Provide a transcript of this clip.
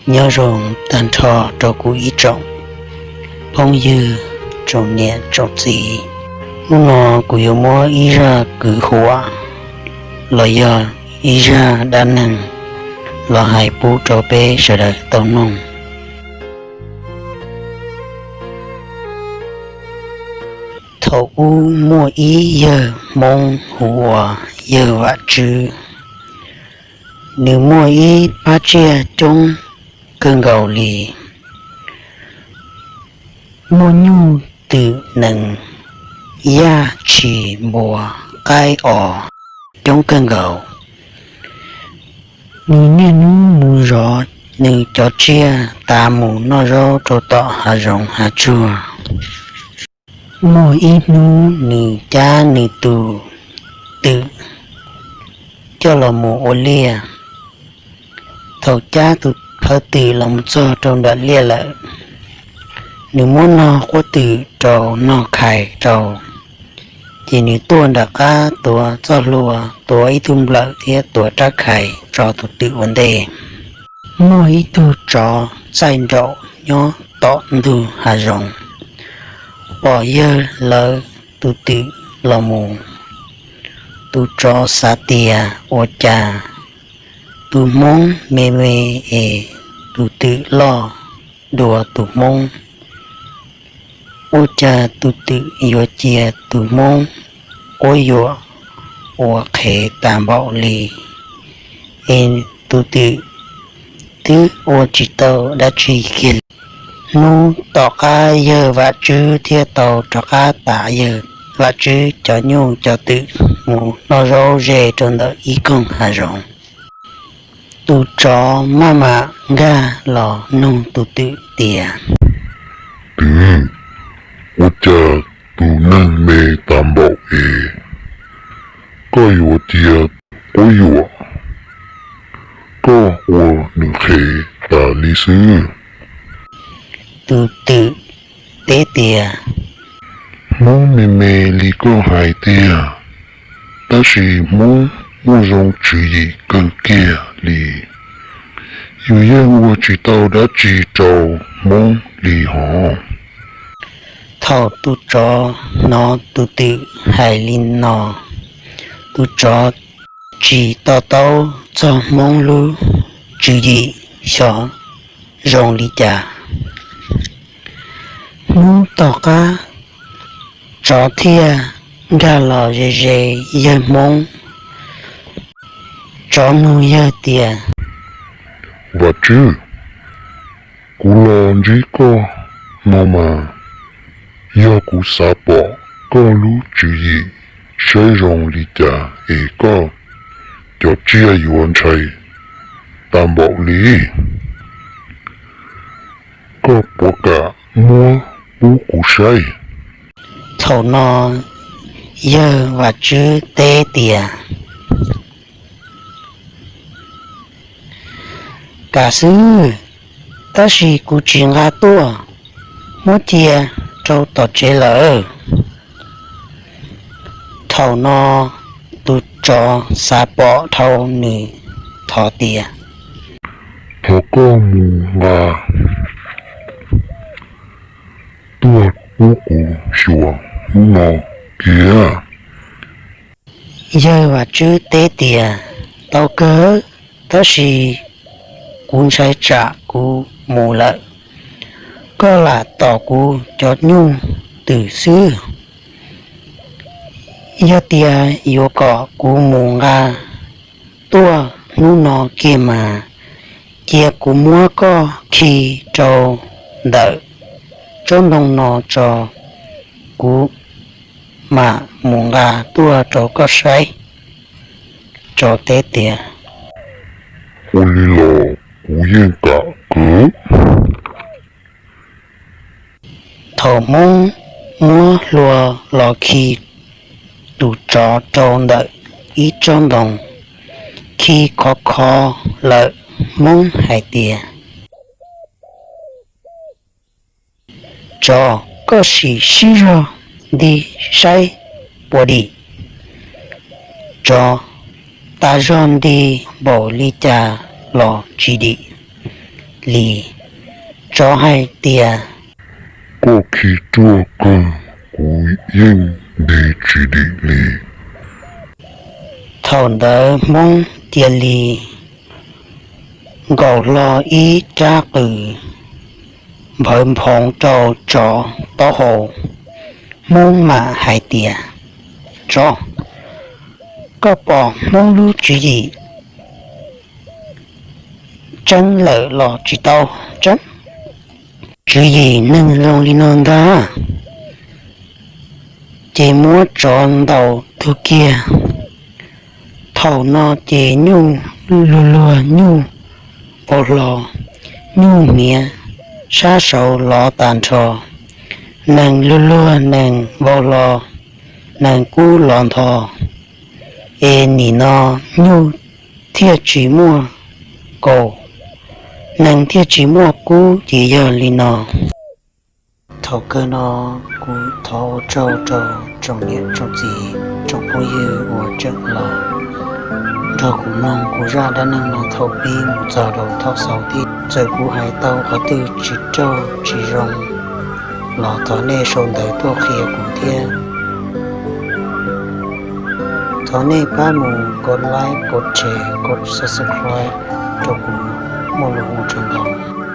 Nyob zoo tag nrho rau kuv ib tsoom phooj ywg, tsoom niam tsoom txiv. Hnub no kuv yuav muab ib zaj kwv huam los yog ib zaj dab neeg los hais pub rau peb sawv daws tau mloog. Thaum ub muaj ib yawg Hmoob hu ua yawg Vam Tswb. Nws muaj ib pab tsiaj coob kawg nkaus li. Muaj nyuj twm nees, yaj tshis npua qaib os, coob kawg nkaus. Nws niaj hnub mus zov nws cov tsiaj tas mus noj zaub rau tom hav zoov hav tsuag. Muaj ib hnub nws cab nws tus twm coj los mus ua liaj. Thaum cab tus phawj twm los mus txog rau nram liaj lawm, nws muab nws quab twm rau noj khais rau, ces nws tuaj nram qab tuav txoj hlua, tuav ib tug nplawm thiab tuav rab khais tso tus twm ua ntej. Muaj ib tug tsov txaij nraum nyob tom ntug hav zoov, pom yawg lawv tus twm los mus. Tus tsov xav tias ua cas tus hmoob me me es tus twm loj dua tus hmoob, ua cas tus twm yuav cia tus hmoob quab yuam ua qhev tas npaum li, es tus twm twb ua tsis tau dab tsi kiag li. Hnub tom qab yawg Vam Tswb thiaj tau rov qab tas yawg Vam Tswb cov nyuj cov twm mus noj zaub ze rau ntawm ib koog hav zoov. Tus tsov maj mam nkag los nug tus twm tias, Twm, ua cas tus neeg me tas npaum es koj yuav cia quab yuam, koj ua nws qhev tas li xwb? Tus twm teb tias, Hmoob me me li koj hais tiag, tab sis hmoob muaj zoo tswv yim kawg kiag li. Yus yeej ua tsis tau dab tsi rau hmoob li hos. Thaum tus tsov hnov tus twm hais li no, tus tsov tsis to taub txog hmoob lub tswv yim xyov zoo li cas. Hnub tom qab tsov thiaj nkag los ze ze yawg hmoob. Tsov nug yawg tias, Vam Tswb, kuv los ntsib koj no mas yog kuv xav pom koj lub tswv yim saib zoo li cas es koj cov tsiaj yuav ntshai tas npaum li. Koj puas kam muab pub kuv saib? Thaum no yawg Vam Tswb teb tias, Kam xwb, tab sis kuv tsis nqa tuaj, muab cia rau tom tsev lawm. Thaum no tus tsov xav pom dhau nws thov tias, Thov koj mus nqa tuaj pub kuv xyuas hnub no kiag. Yawg Vam Tswb teb tias, Tau kawg, tab sis kuv ntshai tsam kuv mus lawm, koj lam tom kuv cov nyuj twm xwb. Yog tias yuav kom kuv mus nqa tuaj hnub no kiag mas, cia kuv muab koj khi rau ntawm tsob ntoo no tso, kuv mam mus nqa tuaj rau koj saib. Tsov teb tias, Ua li los kuv yeej kam kawg. Thaum hmoob muab hlua los khi tus tsov rau ntawm ib tsob ntoo, khi khov kho lawm, hmoob hais tias, Tsov, koj sim sib zog nti saib puas dim. Tsov tas zog nti npaum li cas los tsis dim. li. Tsov hais tias, koj khi ruaj kawg, kuv yeej ntes tsis dim li. Thaum ntawd Hmoob cia li nkaus hlo ib rab qws nphawv nphoov rau tsov taub hau. Hmoob mam hais tias, tsov, koj pom Hmoob lub tswv yim tseeb lawm los tsis tau tseeb? Tswv yim neeg zoo li no ntag. Ces muab tsov ntaus tuag kiag. Thaum no ces nyuj luag luag nyuj vau hlo, nyuj hniav sab saud lov tas nrho, nees luag luag nees vau hlo, nees kub lov ntho. Es nim no nyuj thiaj tsis muaj kaus, nees thiaj tsis muaj kub ces yog li no. Thaum kawg no kuv thov ua tsaug rau tsoom niam tsoom txiv tsoom phooj ywg uas tseem los nrog kuv mloog kuv zaj dab neeg no thaum pib mus txog rau thaum xaus thiab. Txawm kuv hais tau qhov twg tsis raug tsis zoo los thov nej sau ntawv tuaj qhia kuv thiab. Thov nej pab mus kov like, kov share, kov subscribe rau kuv muaj lus ua tsaug ntau.